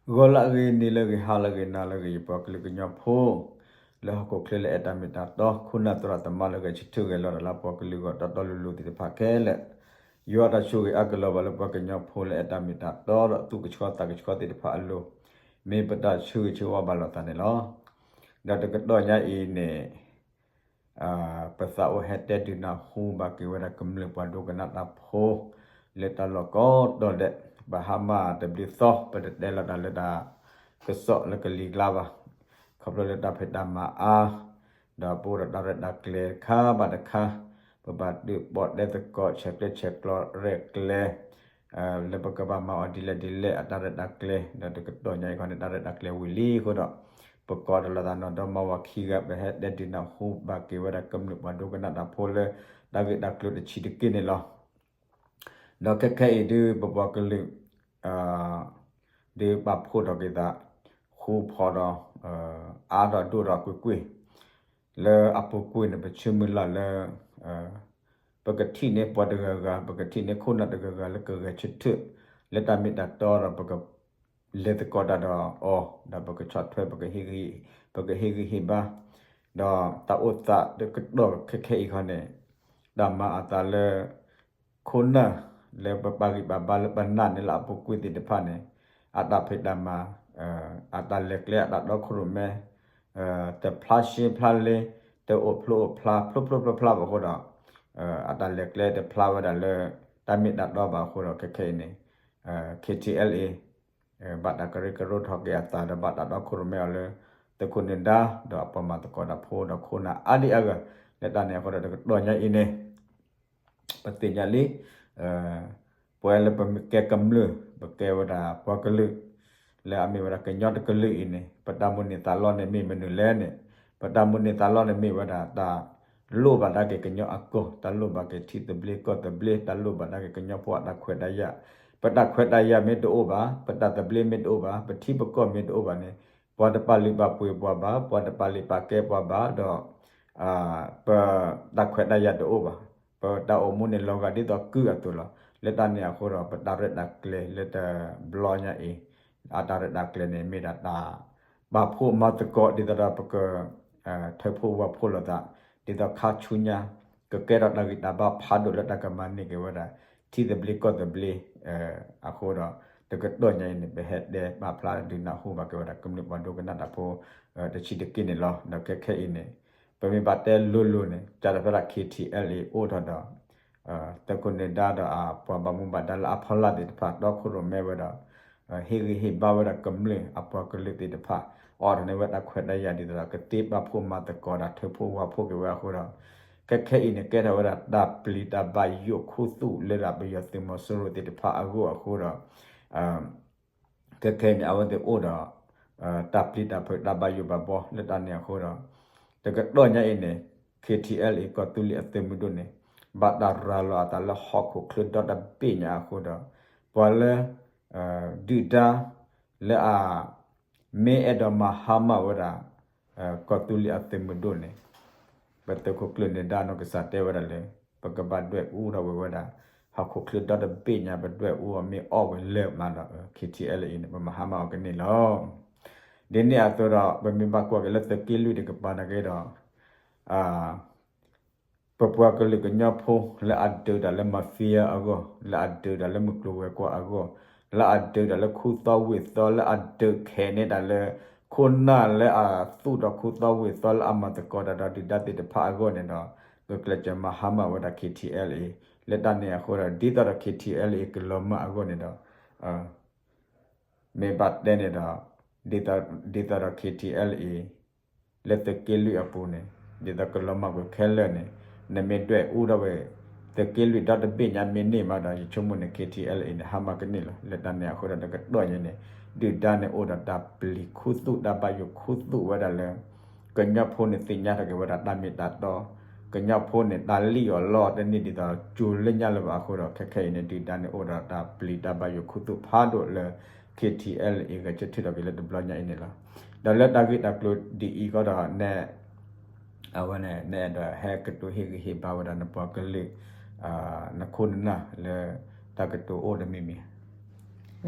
ဂီၤလၢအဂ့ၤ နံၤလၢအဂ့ၤ ဟါလၢအဂ့ၤ နၤလၢအဂ့ၤ ယပှၤကလုာ်ကညီဖိ လၢဟီၣ်ခိၣ်ချၢလၢအဲၣ်တၢ်မ့ၢ်တၢ်တီ ခိၣ်နၢ်သရၣ်သမါလၢအဂဲၤဆၢထၢၣ်ဂဲၤလီၤတၢ်လၢပှၤကလုာ်အဂီၢ်တီတီလိၤလိၤသ့ၣ်တဖၣ်ခဲလၢာ်, ယွၤတၢ်ဆိၣ်ဂ့ၤအါကလီၤဘၣ်လၢပှၤကညီဖိလၢအဲၣ်တၢ်မ့ၢ်တၢ်တီဒီးသူၣ်ကဆှီသးကဆှီသ့ၣ်တဖၣ်အလိၤ, မ့ၢ်ပတၢ်ဆၢဂ့ၤဆၢဝါဘၣ်လိာ်သးန့ၣ်လီၤ. ဒီးတကတီၢ်ညါအံၤန့ၣ် ပသးအိၣ်ဟဲတဲဒုးနၢ်ဟူဘၣ်က့ၤဝဲဒၣ်ကမျၢၢ်ပှၤဒိကနၣ်တၢ်ဖိ လၢတၢ်လီၢ်ကိးတီၤဒဲး, ပဟါမၢ်တဘျုးသီ ပတတဲလီၤတၢ်လၢတၢ်ကစီၣ်လၢကလံၤကျါဘၣ်, ခီဖျိလၢတၢ်ဖံးတၢ်မၤအါ, ဒီးပအိၣ်ဒီးတၢ်ရဲၣ်တၢ်ကျဲၤတခါဘၣ်တခါ, ပဘၣ်ဒုးပိာ်တဲသကိး ဆဲးကျၢဆဲးကျိးရဲၣ်ကျဲၤ လၢပကဘၣ်မၤအီၤဒ်လဲၣ်ဒ်လဲၣ်အတၢ်ရဲၣ်တၢ်ကျဲၤ, ဒီးတကတီၢ်ညါအံၤခီန့ၣ် တၢ်ရဲၣ်တၢ်ကျဲၤဝံၤလံအဃိဒီး, ပကိးဒီးလိာ်သးနီၢ်ဒီမါဝၤခံဂၤ ပဟဲတဲဒုးနၢ်ဟူဘၣ်က့ၤဝဲဒၣ်ကမျၢၢ်ပှၤဒိကနၣ်တၢ်ဖိလၢ တၢ်ဂ့ၢ်တၢ်ကျိၤတဆံးတက့ၢ်န့ၣ်လီၤ. ဒီးခဲခဲအံၤဒုးပပှၤကလုာ် ဒုးပာ်ဖှိၣ်ထီၣ်က့ၤသး ဃူဖိးဒီး အါထီၣ်ဒိၣ်ထီၣ်ကွ့ၢ်ကွ့ၢ်, လၢအပူၤကွံာ်န့ၣ် ပဆၢမုၢ်လၢ်လၢ ပကထံၣ်န့ၢ်ပှၤတဂၤဂၤ ပကထံၣ်န့ၢ်ခိၣ်နၢ်တဂၤဂၤလၢကဂဲၤဆၢထၢၣ် လၢတၢ်မ့ၢ်တၢ်တီဒီး ပကလဲၤသကိးတၢ်ဒီးအီၤ ဒီးပကဆီၣ်ထွဲ ပကဟ့ၣ်ဂံၢ်ဟ့ၣ်ဘါ, ဒီးတၢ်အိၣ်သးတကတီၢ်ခဲခဲအံၤခီန့ၣ် တၢ်မၤအသးလၢ ခိၣ်နၢ်လၢပပာ်ဂံၢ်ပာ်ဘါလၢပနာ်န့ၣ်လၢအပူၤကွံာ်သ့ၣ်တဖၣ်န့ၣ် အတၢ်ဖံးတၢ်မၤ အတၢ်လဲၤကျဲအတၢ်တီခိၣ်ရိၣ်မဲ တဖျါရှဲဖျါလ့ တအိၣ်ဖျိအိၣ်ဖျါ ဖျိဖျိဖျါဖျါဘၣ်အဃိဒီး အတၢ်လဲၤကျဲတဖျါဝဲဒၣ်လၢ တၢ်မ့ၢ်တၢ်တီဘၣ်အဃိဒီး ခဲခဲအံၤန့ၣ် KTLA ဘၣ်တၢ်ကရၢကရိထီၣ်က့ၤအသးဒီးဘၣ်တၢ်တီခိၣ်ရိၣ်မဲအီၤလၢ သုးခိၣ်နၢၤဒါဒီးအပှၤမၤသကိးတၢ်ဖိဒီးခိၣ်နၢ်အါဒံအါဂၤ လၢတၢ်န့ၣ်အဃိဒီးတကတီၢ်ညါအံၤန့ၣ် ပသ့ၣ်ညါလံ ပဝဲလၢပကဲကမျၢၢ် ပကဲဝဲဒၣ်ပှၤကလုာ် လၢအမ့ၢ်ဝဲဒၣ်ကညီတကလုာ်အံၤန့ၣ် ပတၢ်မိၣ်န့ၢ်သးလီန့ၣ်မ့ၢ်မနုၤလဲၣ်န့ၣ် ပတၢ်မိၣ်န့ၢ်သးလီန့ၣ်မ့ၢ်ဝဲဒၣ်တၢ်လိၣ်ဘၣ်ဒၣ်က့ၤကညီအကီၢ် တၢ်လိၣ်ဘၣ်က့ၤထံသဘျ့ကီၢ်သဘျ့ တၢ်လိၣ်ဘၣ်ဒၣ်က့ၤကညီဖိအတၢ်ခွဲးတၢ်ယာ် ပတၢ်ခွဲးတၢ်ယာ်မ့ၢ်တအိၣ်ဘၣ် ပတၢ်သဘျ့မ့ၢ်တအိၣ်ဘၣ် ပထံပကီၢ်မ့ၢ်တအိၣ်ဘၣ်န့ၣ် ပှၤတပာ်လုၢ်ပာ်ပှ့ၤပှၤဘၣ် ပှၤတပာ်လုၢ်ပာ်ကဲပှၤဘၣ်ဒီး ပတၢ်ခွဲးတၢ်ယာ်တအိၣ်ဘၣ် ပတၢ်အိၣ်မူန့ၣ်လီၤဂာ်ဒ်သိးကုၢ်အသိးလီၤ. လၢတၢ်န့ၣ်အဃိဒီး ပတၢ်ရဲၣ်တၢ်ကျဲၤလၢတဘျီညါအံၤ အတၢ်ရဲၣ်တၢ်ကျဲၤန့ၣ် မ့ၢ်ဒၣ်တၢ်ပာ်ဖှိၣ်မၤသကိး ဒ်သိးဒီးပက ထၢဖှိၣ်ဝၢဖှိၣ်လိာ်သး ဒ်သိးခါဆူညါ ကကဲထီၣ်တၢ်ဂံၢ်တၢ်ဘါဖးဒိၣ်လၢတၢ်ကမၤန့ၢ်က့ၤဝဲဒၣ် ထံသဘျ့ကီၢ်သဘျ့ အဃိဒီး တကတီၢ်ညါအံၤန့ၣ် ပဟဲတဲပာ်ဖျါဒုးနၢ်ဟူဘၣ်က့ၤဝဲဒၣ်ကမျၢၢ်ပှၤဒိကနၣ်တၢ်ဖိ တဆံးတက့ၢ်န့ၣ်လီၤ. ဒီးခဲခဲအံၤန့ၣ် ပမ့ၢ်ဘၣ်တဲလိၤလိၤန့ၣ် ကၢ်ဒီးဖဲဒၣ် KTLA အိၣ်ထီၣ်ဒီး သုးခိၣ်နၢၤဒါဒီးအပှၤဘၣ်မူဘၣ်ဒါလၢအဖီလာ်သ့ၣ်တဖၣ် တီခိၣ်ရိၣ်မဲဝဲဒီး ဟ့ၣ်ဂံၢ်ဟ့ၣ်ဘါဝဲဒၣ်ကမျၢၢ်အပှၤကလုာ်သ့ၣ်တဖၣ် အိးထီၣ်န့ၢ်ဝဲတၢ်ခွဲးတၢ်ယာ်ဒ်သိးဒီး ကသ့ပာ်ဖှိၣ်မၤသကိးတၢ် ထၢဖှိၣ်ဝၢဖှိၣ်က့ၤဝဲအဃိဒီး ခဲခဲအံၤန့ၣ် ကဲထီၣ်ဝဲဒၣ်တၢ်ပျံၤတၢ်ဘၣ်ယိၣ်ခူသူၣ်လၢဒၣ်ပယီၤသုးမီၤစိရိၤသ့ၣ်တဖၣ်အဂီၢ်အဃိဒီး ခဲခဲအံၤန့ၣ် အဝဲသ့ၣ်အိၣ်ဒီး တၢ်ပျံၤတၢ်ဖုးတၢ်ဘၣ်ယိၣ်ဘၣ်ဘှီလၢတၢ်န့ၣ်အဃိဒီး တကတီၢ်ညါအံၤန့ၣ် KTLA ကီၢ်သူလ့ၤအသုးမုၢ်ဒိၣ်န့ၣ် ဘၣ်တၢ်ရၤလီၤအသးလၢဟီၣ်ခိၣ်ချၢဒီတဘ့ၣ်ညါအဃိဒီး ပှၤလၢ ဒုၣ်ဒါ လၢအ မ့ၢ်အဲၣ်ဒိးမၤဟါမၢ်ဝဲဒၣ် ကီၢ်သူလ့ၤအသုးမုၢ်ဒိၣ်န့ၣ် ပသုးခိၣ်ကျၢၢ်နၢၤဒါနီၢ်ကစၢ်တဲဝဲဒၣ်လၢ ပကဘၣ်ဒွဲၣ်အူထီၣ်ဝဲဝဲဒၣ် ဟီၣ်ခိၣ်ချၢဒီတဘ့ၣ်ညါ ပဒွဲၣ်အူအီၤမ့ၢ်အီၣ်ဝဲလၢာ်မးဒီး KTLA အံၤန့ၣ် ပမၤဟါမၢ်အီၤကန့ၢ်လီၤ. ဒ်န့ၣ်အသိးဒီး ပမ့ၢ်ဘၣ်ကွၢ်က့ၤလၢသုးက့လွံၢ်တကပၤနာ်က့ဒီး ပပှၤကလုာ်ကညီဖိလၢအဒုးတၢ်လၢ mafia အဂီၢ်, လၢအဒုးတၢ်လၢမုၢ်ကျိၤဝဲၤကွာ်အဂီၢ်, လၢအဒုးတၢ်လၢခူသူၣ်ဝ့ၢ်သီ, လၢအဒုးခဲးန့ၢ်တၢ်လၢ ခိၣ်နၢ်လၢအသူၣ်ထီၣ်ခူသူၣ်ဝ့ၢ်သီ လၢအမၤသကိးတၢ်ဒီးဒုၣ်ဒါသ့ၣ်တဖၣ်အဂီၢ်န့ၣ်ဒီး ကကျဲးစၢးမၤဟါမၢ်ဝဲဒၣ် KTLA အံၤ, လၢတၢ်န့ၣ်အဃိဒီး ဒ်သိးဒီး KTLA အံၤကလီၤမၢ်အဂီၢ်န့ၣ်ဒီး မ့ၢ်ဘၣ်တဲန့ၣ်ဒီး ဒ်သိးဒီး KTLA အံၤ လၢသုးက့လွံၢ်အပူၤန့ၣ် ဒ်သိးကလီၤမၢ်ကွံာ်ခဲလၢာ်န့ၣ် နမ့ၢ်ဒွဲၣ်အူထီၣ်ဝဲ သုးက့လွံၢ်ဒီတဘ့ၣ်ညါမ့ၢ်န့ၢ်မးဒီး ယဆိကမိၣ်န့ၣ် KTLA အံၤန့ၣ် ဟါမၢ်ကန့ၢ်လီၤ. လၢတၢ်န့ၣ်အဃိဒီး တကတီၢ်ညါန့ၣ် ဒုၣ်ဒါန့ၣ်အိၣ်ဒီးတၢ်ပျံၤခူသူၣ် တၢ်ဘၣ်ယိၣ်ခူသူၣ်ဝဲဒၣ်လၢ ကညီဖိန့ၣ်သ့ၣ်ညါထီၣ်က့ၤဝဲဒၣ်တၢ်မ့ၢ်တၢ်တီ, ကညီဖိန့ၣ် တၢ်လံၣ်အီၤလီတန့ၢ်ဒ်သိးကၠိလၢညါလၢၤဘၣ်အဃိဒီး ခဲခဲအံၤန့ၣ် ဒုၣ်ဒါန့ၣ်အိၣ်ဒီးတၢ်ပျံၤတၢ်ဘၣ်ယိၣ်ခူသူၣ်ဖးဒိၣ်လၢ KTLA အံၤ ဂဲၤဆၢထၢၣ်ထီၣ်က့ၤလၢတဘျီညါအံၤန့ၣ်လီၤ. ဒီးလၢတၢ်ဂ့ၢ်တၢ်ကျိၤဒ်အံၤဃီဒီး နဲ အဝဲန့ၣ် နအဲၣ်ဒိးဟဲကတိၤဟ့ၣ်ဂံၢ်ဟ့ၣ်ဘါဝဲဒၣ်နပှၤကလုာ် နခိၣ်နနၢ်လၢတၢ်ကတိၤအိၣ်တမံၤမံၤ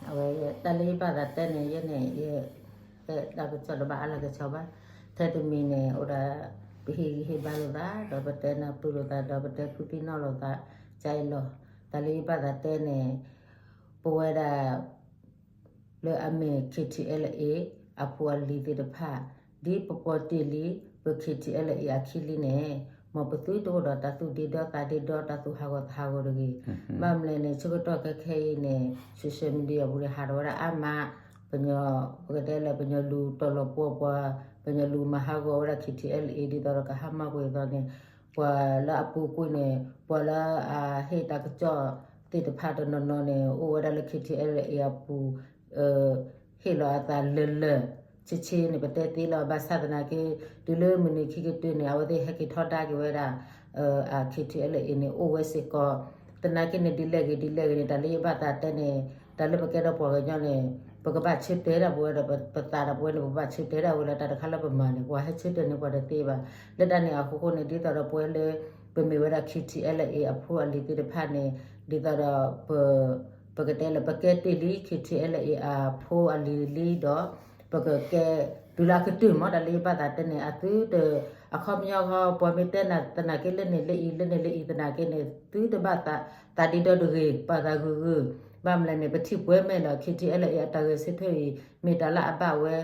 အဝဲတၢ်လၢယဘၣ်သးတဲန့ၣ် ယဲန့ၣ် ယ တၢ်ကစီၣ်တဘၣ်အါလၢကဆီဘၣ်. ထဲတမံၤန့ၣ် အိၣ်ဒၣ် ပဟ့ၣ်ဂံၢ်ဟ့ၣ်ဘါလိာ်သး ဒီးပတဲနၢ်ပၢၢ်လိာ်သး ဒီးပတဲဖုသံနီၣ်လိာ်သး ကအံၤလီၤ. တၢ်လၢယဘၣ်သးတဲန့ၣ် ပဝဲဒၣ် လၢအမ့ၢ် ခ့ထံအဲလ်အ့ အဖိအလံၤသ့ၣ်တဖၣ် ဒ်ပပီၢ်တ့ၢ်လံ ပ ခ့ထံအဲလ်အ့ အခံလံန့ၣ် မ်ပသုတအိၣ်ဒီးတၢ်သူၣ်ဒ့ဒီသးဒ့ဒီ တၢ်သူၣ်ဟးဂီၤသးဟးဂီၤတဂ့ၤ. ဘၣ်မနုၤလဲၣ်န့ၣ် ဆၢကတီၢ်ခဲခဲအံၤန့ၣ် social media ပူၤန့ၣ် ဟးထီၣ်ဝဲဒၣ်အါမး, ပ ပကတဲလၢပညီလူၤတီၤလီၤပှီၤပှၤ, ပညီလူၤမၤဟးဂီၤဝဲဒၣ် ခ့ထံအဲလ်အ့ ဒ်သိးဒီးကဟါမၢ်ကွံာ်အသိးန့ၣ် ပှၤလၢအပူၤကွံာ်န့ၣ် ပှၤလၢအဟ့ၣ်တၢ်ကစီၣ်သ့ၣ်တဖၣ်တနီၤနီၤန့ၣ် အိၣ်ဝဲဒၣ်လၢ ခ့ထံအဲလ်အ့ အပူၤ ဟ့ၣ်လီၤအသးလၢာ်လၢာ်ဆ့ဆ့န့ၣ် ပတဲသ့လီၤ. ဘၣ်ဆၣ်သနာ်က့ တုၤလၢမုၢ်နံၤခံကတၢၢ်န့ၣ် အဝဲသ့ၣ်ဟဲက့ၤထီဒါက့ၤဝဲဒၣ် ခ့ထံအဲလ်အ့န့ၣ် အိၣ်ဝဲစ့ၢ်ကီး. သနာ်က့န့ၣ် ဒ်လဲၣ်ဂ့ၤ ဒ်လဲၣ်ဂ့ၤန့ၣ် တၢ်လၢယဘၣ်သးတဲန့ၣ် တၢ်လၢပကဲထီၣ်ပှၤကညီန့ၣ် ပကဘၣ်ဆၢတဲာ်ဒၣ်ပဝဲဒီးပသးဒီးပဝဲန့ၣ် ပကဘၣ်ဆၢတဲာ်ဒၣ်ဝဲလၢတၢ်တခါလၢပမၤန့ၣ် ပှၤဟဲဆၢတဲာ်န့ၢ်ပှၤတသ့ဘၣ်. လၢတၢ်န့ၣ်အဃိဃိန့ၣ် ဒ်သိးဒီးပဝဲလၢ ပမ့ၢ်ဝဲဒၣ် ခ့ထံအဲလ်အ့ အဖိအလံၤသ့ၣ်တဖၣ်န့ၣ် ဒ်သိးဒီး ပကတဲလၢပကဲတ့ၢ်လံ ခ့ထံအဲလ်အ့ အဖိအလံၤလံဒီး ပကကဲ တုၤလၢအကတၢၢ်မ့ၢ် တၢ်လၢယဘၣ်သးတဲန့ၣ် အသုတ အခီပညီဃီ ပှၤမ့ၢ်တဲနၤသနာ်က့လၢန့ၣ်လၢအံၤ လၢန့ၣ်လၢအံၤသနာ်က့န့ၣ် သုတဘၣ်သးဒ့ဒီတဂ့ၤ ပာ်သးဂုၤဂုၤ. ဘၣ်မနုၤလဲၣ်န့ၣ် ပထံၣ်ပဝဲမဲာ်လီၤ ခ့ထံအဲလ်အ့ အတၢ်ဂဲၤဆၢထၢၣ်အံၤ မ့ၢ်တၢ်လၢအဘၣ်ဝဲ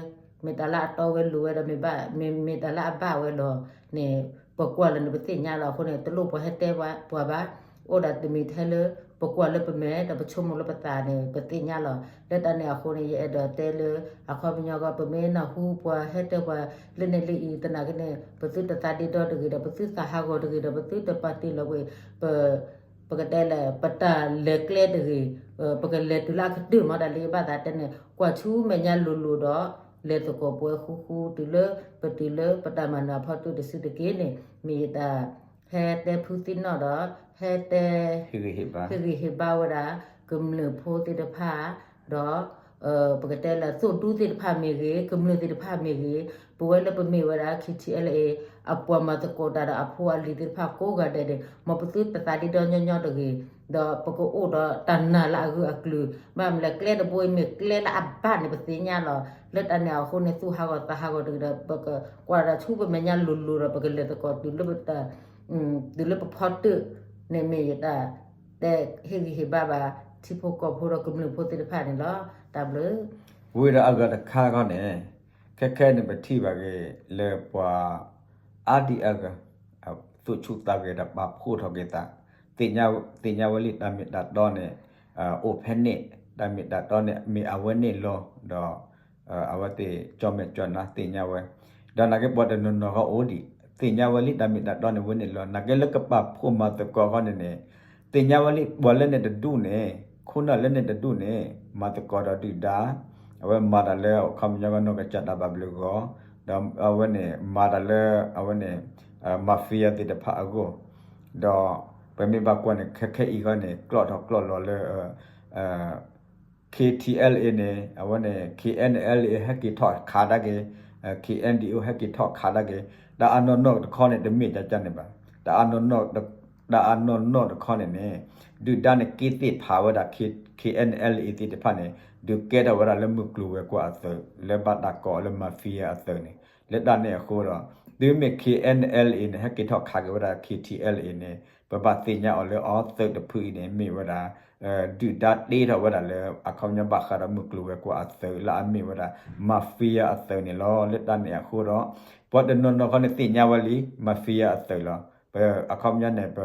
မ့ၢ်တၢ်လၢအတီဝဲလိၤဝဲဒီး မ့ၢ်ဘၣ် မ့ၢ် မ့ၢ်တၢ်လၢအဘၣ်ဝဲလီၤန့ၣ် ပကွၢ်လၢန့ၣ် ပသ့ၣ်ညါလီၤ. အဃိန့ၣ် တလိၣ်ပှၤဟဲတဲပှၤဘၣ်. အိၣ်ဒၣ်တမံၤထဲလၢ ပကွၢ်လၢပမဲာ် ဒီးပဆိကမိၣ်လၢပသးန့ၣ် ပသ့ၣ်ညါလီၤ. လၢတၢ်န့ၣ်အဃိန့ၣ် ယအဲၣ်ဒိးတဲလၢ အခီပညီဃီ ပမ့ၢ်နၢ်ဟူပှၤဟဲတဲပှၤလၢန့ၣ်လၢအံၤသနာ်က့န့ၣ် ပသုတသးဒ့ဒီတဂ့ၤဒီး ပသုသးဟးဂီၤတဂ့ၤဒီး ပသုတပာ်တ့ၢ်လီၤကွံာ် ပကတဲလၢ ပတၢ်လဲၤကျဲတဂ့ၤ, ပကလဲၤတုၤလၢအကတၢၢ်မ့ၢ် တၢ်လၢယဘၣ်သးတဲန့ၣ် ကွၢ်ဆူမဲာ်ညါလိၤလိၤဒီး လဲၤသကိးပဝဲဃူဃူ တုၤလၢပတုၤလၢပတၢ်မၤနၢၤအဖီခိၣ်တစုတက့ၢ်န့ၣ် မ့ၢ်ယတၢ်ဟဲတဲဖုသံနီၣ်ဒီး ဟဲတဲ ဟ့ၣ်ဂံၢ်ဟ့ၣ်ဘါဝဲဒၣ် ကမျၢၢ်ဖိသ့ၣ်တဖၣ် ဒီး ပကတဲလၢ သိၣ်ဒူသ့ၣ်တဖၣ်မ့ၢ်ဂ့ၤ, ကမျၢၢ်သ့ၣ်တဖၣ်မ့ၢ်ဂ့ၤ, ပဝဲလၢပမ့ၢ်ဝဲဒၣ် ခ့ထံအဲလ်အ့ အပှၤမၤသကိးတၢ်ဒီးအဖိအလံၤသ့ၣ်တဖၣ်ကိးဂၤဒဲးန့ၣ် မ်ပသုတသးဒ့ဒီညီညီတဂ့ၤ, ဒီးပကအိၣ်ဒီးတၢ်နာ်လၢအဂၢၢ်အကျၢၤ, ဘၣ်မနုၤလဲၣ် ကျဲတဘိအံၤမ့ၢ်ကျဲလၢအဘၣ်န့ၣ် ပသ့ၣ်ညါလီၤ. လၢတၢ်န့ၣ်အဃိန့ၣ် သူၣ်ဟးဂီၤသးဟးဂီၤတဂ့ၤဒီး ပကကွၢ်ဒီးဆူပမဲာ်ညါလိၤလိၤဒီး ပကလဲၤသကိးတုၤလၢပတၢ် တုၤလၢပဖီတၢၣ်န့ၣ်မ့ၢ်ယတၢ် တဲဟ့ၣ်ဂံၢ်ဟ့ၣ်ဘါဘၣ် ထံဖိကီၢ်ဖိဒီးကမျၢၢ်ဖိသ့ၣ်တဖၣ်န့ၣ်လီၤ. တၢ်ဘျုး ဝံၤဒီးအဂၤတခါခီန့ၣ် ခဲခဲန့ၣ် ပထံၣ်ဘၣ်က့ၤလၢပှၤ အါဒံအါဂၤ သူၣ်ဆူၣ်သးဂဲၤဒီးပာ်ဖှိၣ်ထီၣ်က့ၤသး သ့ၣ်ညါဝဲလံ တၢ်မ့ၢ်တၢ်တီန့ၣ် အိၣ်ဖဲန့ၣ် တၢ်မ့ၢ်တၢ်တီန့ၣ် မ့ၢ်အဝဲန့ၣ်လီၤ. ဒီး အဝဲသ့ၣ်ကၠီမဲာ်ကၠီနါသ့ၣ်ညါဝဲ, ဒီးနာ်က့ပှၤတနီၤနီၤဃီအိၣ်ဒံး သ့ၣ်ညါဝဲလံ တၢ်မ့ၢ်တၢ်တီန့ၣ်ဝဲန့ၣ်လီၤ. နာ်က့လၢကပာ်ဖှိၣ်မၤသကိးဃီန့ၣ်န့ၣ် သ့ၣ်ညါဝဲလံ ပှၤလၢန့ၣ်တဒူၣ်န့ၣ် ခိၣ်နၢ်လၢန့ၣ်တဒူၣ်န့ၣ် မၤသကိးဒီးဒုၣ်ဒါ အဝဲမၤတၢ်လၢအခီပညီကနီၢ်ကစၢ်တၢ်ဘၣ်ဘျုးဂီၢ်, ဒီးအဝဲန့ၣ် မၤတၢ်လၢ အဝဲန့ၣ် mafia သ့ၣ်တဖၣ်အဂီၢ်, ဒီးပမ့ၢ်ဘၣ်ကွၢ်န့ၣ် ခဲခဲအံၤဃီန့ၣ် ကျီၣ်ထီၣ်ကျီၣ်လီၤလၢ KTLA န့ၣ် အဝဲန့ၣ် KNLA ဟဲက့ၤထီၣ်ခးတၢ်က့ၤ, KNDO ဟဲက့ၤထီၣ်ခးတၢ်က့ၤ, တၢ်အနီၢ်နီၢ်တခီန့ၣ် တမ့ၢ်ဒ်န့ၣ်ဘၣ်, တၢ်အနီၢ်နီၢ်တခီန့ၣ်န့ၣ် ဒုၣ်ဒါန့ၣ်က့သ့ၣ်ဖးဝဲဒၣ် KNLA သ့ၣ်တဖၣ်န့ၣ် ဒုးကဲထီၣ်ဝဲဒၣ်လၢမုၢ်ကျိၤဝဲၤကွာ်အသုး လၢဘၣ်တၢ်ကိးလၢ mafia အသုးန့ၣ် လၢတၢ်န့ၣ်အဃိဒီး တုၤမ့ၢ် KNLA န့ၣ် ဟဲက့ၤထီၣ်ခးက့ၤဝဲဒၣ် KTLA န့ၣ် ပဘၣ်သ့ၣ်ညါအီၤလၢအသုးတဖုအံၤန့ၣ် မ့ၢ်ဝဲဒၣ် ဒုၣ်ဒါတ့ထီၣ်ဝဲဒၣ်လၢ အခီပညီဘၣ်ဃးဒီးမုၢ်ကျိၤဝဲၤကွာ်အသုးလၢအမ့ၢ်ဝဲဒၣ် mafia အသုးန့ၣ်လီၤ. လၢတၢ်န့ၣ်အဃိဒီး ပှၤတနီၤနီၤခီန့ၣ်သ့ၣ်ညါဝဲလံ mafia အသုးလီၤ. ပအခီပညီန့ၣ် ပ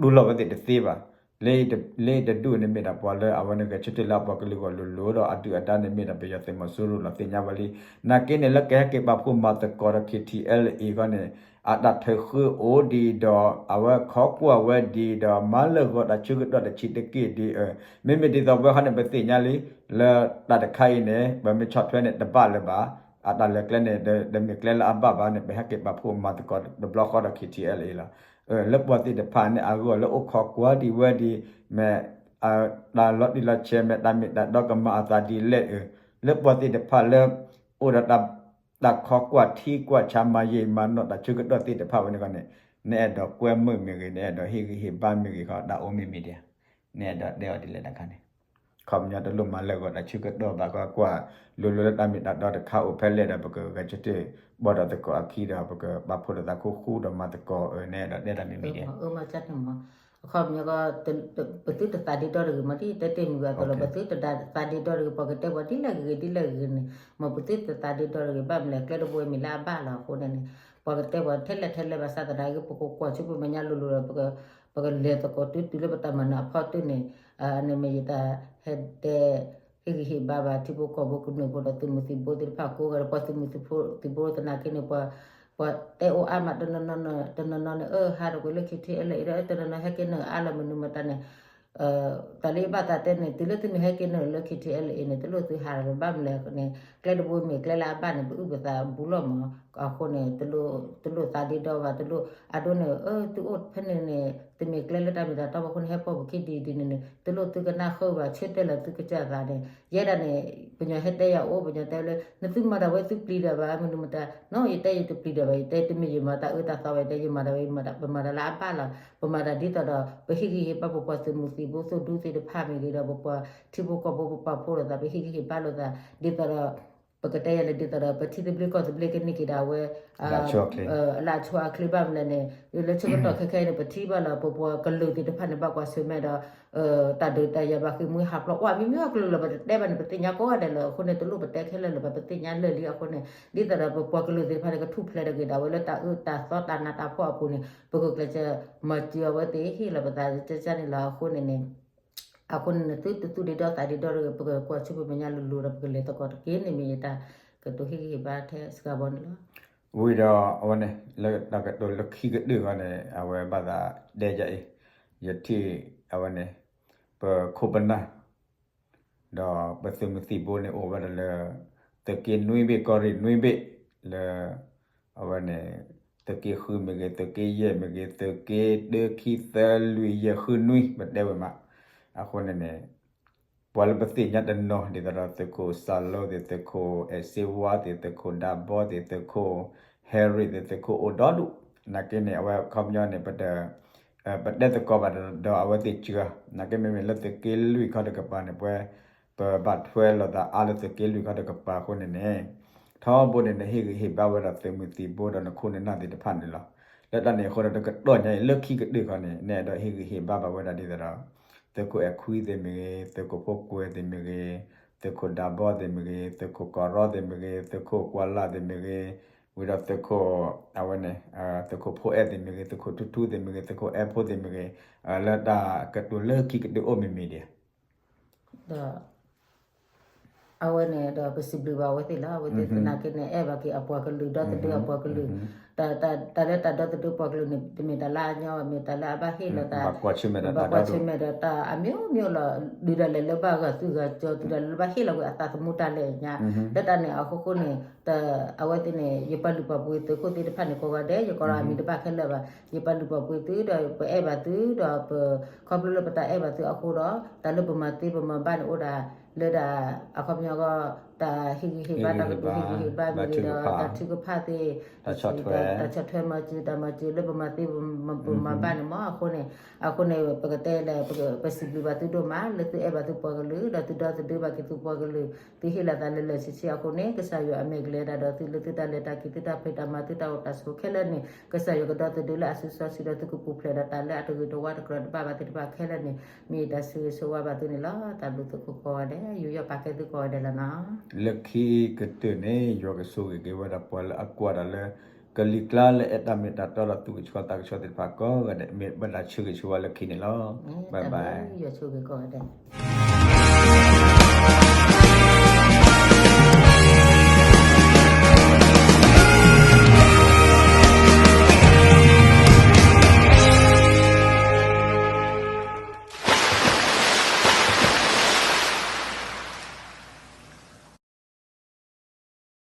တူၢ်လိာ်ဝဲသ့ၣ်တသ့ဘၣ်. လၢတဒူၣ်န့ၣ်မ့ၢ်ဒၣ်ပှၤလၢအဝဲန့ၣ်ဂဲၤဆၢထၢၣ်လၢအပှၤကလုာ်ဂီၢ်လိၤလိၤဒီးအဒုၣ်အဒါန့ၣ်မ့ၢ်ဒၣ်ပယီၤသုးမီၤစိရိၤလီၤ သ့ၣ်ညါဝဲလံ. နာ်က့န့ၣ် လၢကဟဲက့ၤပာ်ဖှိၣ်မၤသကိးဒီး KTLA အံၤခီန့ၣ် အတၢ်ထုးဃၢအိၣ်ဒံးဒီး အဝဲခိးကွၢ်ဝဲဒံးဒီး မၤလၢာ်ဂီၤတၢ်ဆၢကတီၢ်တဆံးတက့ၢ်ဒံးအၢ မ့မ့ၢ်ဒ်သိးပဝဲခီန့ၣ် ပသ့ၣ်ညါလံ လၢတၢ်တခါအံၤန့ၣ် ပမ့ၢ်ဆီၣ်ထွဲန့ၣ် တဘၣ်လၢၤဘၣ်. အတၢ်လဲၤကျဲန့ၣ် တမ့ၢ်ကျဲလၢအဘၣ်ဘၣ်န့ၣ် ပဟဲက့ၤပာ်ဖှိၣ်မၤသကိးတဘျီဃီဒီး KTLA လီၤ. လၢပှၤသ့ၣ်တဖၣ်န့ၣ် အဂီၢ်လၢအိၣ်ခိးကွၢ်ဒံးဝဲဒံး မ့ၢ် တၢ်လီၤတံၢ်လီၤဆဲး မ့ၢ်တၢ်မ့ၢ်တၢ်တီကမၤအသးဒ်လဲၣ်အၢ လၢပှၤသ့ၣ်တဖၣ်လၢ အိၣ်ဒီးတၢ်ခိးကွၢ်ထံကွၢ်ဆးမၤယံာ်မၤနီၢ်တၢ်ဆၢကတီၢ်သ့ၣ်တဖၣ်ဝဲန့ၣ်ခီန့ၣ် နအဲၣ်ဒိးကွဲမုာ်မ့ၢ်ဂ့ၤ နအဲၣ်ဒိးဟ့ၣ်ဂံၢ်ဟ့ၣ်ဘါမ့ၢ်ဂ့ၤခီ တၢ်အိၣ်မ့ၢ်မ့ၢ်ဒံး နအဲၣ်ဒိးတဲအီၤဒ်လဲၣ်တခါန့ၣ် ခီပညီတလိၣ်မၤလၢာ်ဂီၤတၢ်ဆၢကတီၢ်ဘၣ် ကွၢ်ကွၢ်လိၤလိၤလၢတၢ်မ့ၢ်တၢ်တီတခါအိၣ်ဖဲလဲၣ်ဒီး ပကဂဲၤဆၢထၢၣ်ဘီဒီးသကိးအခံဒီး ပကပာ်ဖှိၣ်လိာ်သးခိၣ်ဃူဒီးမၤသကိးအၢန့ၣ်ဒီးတဲတၢ်န့ၣ်မ့ၢ်ဒ် အခီပညီ ပသုတသးဒ့ဒီတဂ့ၤမ့ၢ် တတဲတ့ၢ်မုၢ်ဂၤအသိးလီၤ ပသုတသးဒ့ဒီတဂ့ၤ ပှၤကတဲပှၤဒ်လဲၣ်ဂ့ၤဂ့ၤဒ်လဲၣ်ဂ့ၤဂ့ၤန့ၣ် မ်ပသုတသးဒ့ဒီတဂ့ၤ ဘၣ်မနုၤလဲၣ် ကျဲတဘိမ့ၢ်လၢအဘၣ်လီၤအဃိန့ၣ်န့ၣ် ပှၤကတဲပှၤထဲလဲၣ်ထဲလဲၣ်ဘၣ်ဆၣ်သနာ်က့ ပကကွၢ်ဆူပမဲာ်ညါလိၤလိၤဒီး ပကလဲၤသကိးတုၤတုၤလၢပတၢ်မၤနၢၤအဖီတၢၢ်န့ၣ် န့ၣ်မ့ၢ်ယတၢ်ဟဲတဲ ဟ့ၣ်ဂံၢ်ဟ့ၣ်ဘါဘၣ် ထံဖိကီၢ်ဖိကမျၢၢ်ဖိဒီးသုးမုၢ်သံၣ်ဘိသ့ၣ်တဖၣ်ကိးဂၤဒီး ပှၤသုးမုၢ်သံၣ်ဘိသနာ်က့န့ၣ် ပှၤ ပှၤတဲအိၣ်အါမး တနီၤနီၤန့ၣ် ဟးထီၣ်ကွံာ်လၢ KTLA ဒီး တနီၤနီၤဟဲက့ၤနုာ်အါလီၤ မနုၤမတၤန့ၣ် တၢ်လၢယဘၣ်သးတဲန့ၣ် တုၤလၢသုမ့ၢ်ဟဲက့ၤနုာ်လၢ KTLA န့ၣ် တလိၣ်သုဟးလီၤ ဘၣ်မနုၤလဲၣ်န့ၣ် ကျဲတဘိမ့ၢ်ကျဲလၢအဘၣ်န့ၣ် ပအုၣ်ပသးဘူးလီၤမး အဃိန့ၣ် တလိၣ်သးဒ့ဒီဘၣ် တလိၣ်အဒိန့ၣ် သုအိၣ်ဖဲန့ၣ်န့ၣ် တမ့ၢ်ကျဲလၢတၢ်မ့ၢ်တၢ်တီဘၣ်အဃိန့ၣ် ဟဲပိာ်ပခံဒ်အံၤဒ်န့ၣ်န့ၣ် တလိၣ်သုကနၣ်ဃုဘၣ် ဆၢတဲာ်လီၤသုကစၢ်သးန့ၣ် ယဲဒၣ်န့ၣ် ပညီဟဲတဲယၤအိၣ် ပညီတဲလၢ နသုမၤတၢ်ဝဲသုပျံၤတၢ်ဘၣ် မနုၤမတၤ နီၢ် ယတဲယတပျံၤတၢ်ဘၣ် ယတဲတမ့ၢ်ယမၤတၢ်အၢတၢ်သီဘၣ် ယတဲယမၤတၢ်ဝဲ ပမၤတၢ်လၢအဘၣ်လီၤ ပမၤတၢ်ဒ်သိးဒီး ပဟ့ၣ်ဂံၢ်ဟ့ၣ်ဘါပပှၤသုးမုၢ်သံၣ်ဘိသိၣ်ဒူသ့ၣ်တဖၣ်မ့ၢ်ဂ့ၤဒီး ပပှၤထံဖိကီၢ်ဖိပပာ်ဖှိၣ်လိာ်သး ပဟ့ၣ်ဂံၢ်ဟ့ၣ်ဘါလိာ်သး ဒ်သိးဒီး ပကတဲယၤလၢဒ်သိးဒီး ပထံသဘျ့ကီၢ်သဘျ့ကန့ၢ်က့ၤဒၣ်ဝဲ လၢအဆိအချ့ဘၣ်မနုၤလဲၣ်န့ၣ် လၢဆၢကတီၢ်ခဲခဲအံၤန့ၣ် ပထံၣ်ဘၣ်လီၤ ပပှၤကလုာ်သ့ၣ်တဖၣ်န့ၣ် ဘၣ်ကွၢ်ဆၢၣ်မဲာ်ဒီး တၢ်ဒုးတၢ်ယၤဘၣ်ဃ့ၢ်မှံဟးဖျိး ကွၢ်မ့မ့ၢ်အကလုာ်လီၤ ပတတဲဘၣ်န့ၣ် ပသ့ၣ်ညါကိးဂၤဒဲးလီၤ အဃိန့ၣ် တလိၣ်ပတဲခဲလၢာ်လၢၤဘၣ် ပသ့ၣ်ညါလၢာ်လံ အဃိန့ၣ် ဒ်သိးဒီး ပပှၤကလုာ်သ့ၣ်တဖၣ်န့ၣ် ကထူၣ်ဖျဲးတဂ့ၤဒၣ်ဝဲလၢတၢ်အၢတၢ်သီတၢ်နးတၢ်ဖှီၣ်အပူၤန့ၣ် ပကကျဲးစၢးမၤစၢၤအဝဲသ့ၣ်ဟ့ၣ်လီၤပသးကန့ၣ်လီၤ အဃိန့ၣ်န့ၣ် အဃိန့ၣ် နသုတသူၣ်ဒ့ဒီသးဒ့ဒီတဂ့ၤ ပကကွၢ်ဆူပမဲာ်ညါလိၤလိၤဒီး ပကလဲၤသကိးတက့ၢ်န့ၣ်မ့ၢ်ယတၢ်ကတိၤဟ့ၣ်ဂံၢ်ဟ့ၣ်ဘါထဲစှၤဘီန့ၣ်လီၤ. ဝံၤဒီးအဝဲန့ၣ် လၢတၢ်ကတိၤလၢခံကတၢၢ်ဃီန့ၣ် အဝဲဘၣ်သးတဲယၤအံၤ ယထံၣ်အဝဲန့ၣ် ပခိၣ်ပနၢ် ဒီးပသုးမုၢ်သံၣ်ဘိန့ၣ် အိၣ်ဝဲဒၣ်လၢ သုးက့နွံဘ့ၣ် ကီၢ်ရ့ၣ်နွံဘ့ၣ် လၢ အဝဲန့ၣ် သုးက့ဃုမ့ၢ်ဂ့ၤ သုးက့ယဲၢ်မ့ၢ်ဂ့ၤ သုးက့တၢ ခံ သၢ လွံၢ် ယဲၢ် ဃု နွံ ပတဲဝဲမး အဃိန့ၣ်န့ၣ် ပှၤလၢပသ့ၣ်ညါတနီၤ ဒ်သိးဒီးသုးခိၣ်စၢ်လိသ့ၣ် သုးခိၣ်အဲၣ်စ့ဝါသ့ၣ် သုးခိၣ်ဒးဘီသ့ၣ် သုးခိၣ်ဟဲရ့ၣ်သ့ၣ် သုးခိၣ်အိၣ်ဒီဒူၣ် နာ်က့န့ၣ် အဝဲခီပညီန့ၣ် ပတ ပတဲသကိးဘၣ်ဒီးအဝဲသ့ၣ်စှၤ နာ်က့မ့မ့ၢ်လၢသုးက့လွံၢ်ခီတကပၤန့ၣ် ပှဲၤ ပဘၣ်ထွဲလိာ်သးအါလၢသုးက့လွံၢ်ခီတကပၤအဃိန့ၣ်န့ၣ် ထီဘိန့ၣ် နဟ့ၣ်ဂံၢ်ဟ့ၣ်ဘါဝဲဒၣ်သုးမုၢ်သံၣ်ဘိဒီးနခိၣ်နနၢ်သ့ၣ်တဖၣ်န့ၣ်လီၤ. လၢတၢ်န့ၣ်အဃိဒီး တကတီၢ်ညါအံၤလၢခံကတၢၢ်ခီန့ၣ် နအဲၣ်ဒိးဟ့ၣ်ဂံၢ်ဟ့ၣ်ဘါဘၣ်ဝဲဒၣ်ဒ်သိးဒီး သုးခိၣ်အဲၣ်ခွံသ့ၣ်မ့ၢ်ဂ့ၤ သုးခိၣ်ဖိကွဲၤသ့ၣ်မ့ၢ်ဂ့ၤ သုးခိၣ်ဒးဘီသ့ၣ်မ့ၢ်ဂ့ၤ သုးခိၣ်ကီၢ်ရီသ့ၣ်မ့ၢ်ဂ့ၤ သုးခိၣ်ကွၢ်လၢ်သ့ၣ်မ့ၢ်ဂ့ၤ ဝံၤဒီးသုးခိၣ် အဝဲန့ၣ် သုးခိၣ်ဖိအဲၣ်သ့ၣ်မ့ၢ်ဂ့ၤ သုးခိၣ်ထူထူသ့ၣ်မ့ၢ်ဂ့ၤ သုးခိၣ်အဲၣ်ဖိသ့ၣ်မ့ၢ်ဂ့ၤ လၢတၢ်ကတိၤလၢခံကတၢၢ်အိၣ်မ့ၢ်မ့ၢ်ဒံး ဒီး အဝဲန့ၣ်ဒီးပစံးဘျုးဘၣ်အဝဲသ့ၣ်လီၤ. အဝဲသ့ၣ်သနာ်က့န့ၣ် အဲၣ်ဘၣ်က့ၤအပှၤကလုာ် ဒီသဒၢအပှၤကလုာ် တၢ်လၢတၢ်ဒီသဒၢပှၤကလုာ်န့ၣ် တမ့ၢ်တၢ်လၢအညီဘၣ် မ့ၢ်တၢ်လၢအဘၣ်ဟ့ၣ်လီၤတၢ် ဘၣ်ကွၢ်ဆၢၣ်မဲာ်ဒီးတၢ်အမျိုးမျိုးလီၤ. ဒုးဒၣ်လဲာ်လၢဘၣ်ဂာ်သူၣ်ဂာ်ကၠီ ဒုးဒၣ်လဲာ်လၢဘၣ်ဟ့ၣ်လီၤကွံာ်အသးသမူတၢ်လၢညါ လၢတၢ်န့ၣ်အဃိဃိန့ၣ် အဝဲသ့ၣ်န့ၣ် ယပာ်လုၢ်ပာ်ပှ့ၤသုးခိၣ်သ့ၣ်တဖၣ်န့ၣ် ကိးဂၤဒဲး ယကိးဒီးအမံၤတဘၣ်ခဲလၢာ်ဘၣ် ယပာ်လုၢ်ပာ်ပှ့ၤသုဒီးပအဲၣ်ဘၣ်သုဒီးပ ခီဖျိလၢပတၢ်အဲၣ်ဘၣ်သုအဃိဒီး တၢ်လၢပမၤသ့ပမၤဘၣ်န့ၣ်အိၣ်ဒၣ်လၢဒၣ် အခီပညီ တၢ်ဟ့ၣ်ဂံၢ်ဟ့ၣ်ဘါ တၢ်ကတိၤဟ့ၣ်ဂံၢ်ဟ့ၣ်ဘါမ့ၢ်ဂ့ၤဒီး တၢ်ထုကဖၣ်သ့ၣ် တၢ်ဆီၣ်ထွဲ တၢ်ဆီၣ်ထွဲမၤစၢၤ တၢ်မၤစၢၤလၢပမၤသ့ ပမၤဘၣ်န့ၣ်မ့ၢ်အဃိန့ၣ် အဃိန့ၣ် ပကတဲလၢ ပစံးဘျုးဘၣ်သုဒိၣ်မး လၢသုအဲၣ်ဘၣ်သုပှၤကလုာ် ဒီးသုဒီသဒၢဘၣ်က့ၤသုပှၤကလုာ် သုဟ့ၣ်လီၤသးလၢလၢဆ့ဆ့အဃိန့ၣ် ကစၢ်ယွၤအမဲာ်ကလဲၤဒၣ်ဒီးသုလၢသုတၢ်လဲၤတၢ်က့ၤ သုတၢ်ဖံးတၢ်မၤ သုတၢ်အိၣ်တၢ်ဆိးခဲလၢာ်န့ၣ် ကစၢ်ယွၤကဒီသဒၢလၢအစုစီဆှံဒီးသုကပူၤဖျဲးဒီးတၢ်လၢအတဂ့ၤတဝါတကြၢးတဘၣ်ဘၣ်သ့ၣ်တဖၣ်ခဲလၢာ်န့ၣ် မ့ၢ်ယတၢ်ဆၢဂ့ၤဆၢဝါဘၣ်သုန့ၣ်လီၤ. တၢ်ဘျုးသုကိးဂၤဒဲး ယူးယီၣ်ပာ်ကဲသုကိးဂၤဒဲးလီၤနီၤ. လၢခံကတၢၢ်န့ၣ် ယွၤကဆိၣ်ဂ့ၤက့ၤဝဲဒၣ်ပှၤလၢအကွၢ်တၢ်လၢ ကလံၤကျါလၢအဲၣ်တၢ်မ့ၢ်တၢ်တီဒီးသူၣ်ကဆှီသးကဆှီသ့ၣ်တဖၣ်ကိးဂၤဒဲး မ့ၢ်ဘၣ်တၢ်ဆၢဂ့ၤဆၢဝါလၢခံန့ၣ်လီၤ. ယွၤဆိၣ်ဂ့ၤကိးဂၤဒဲး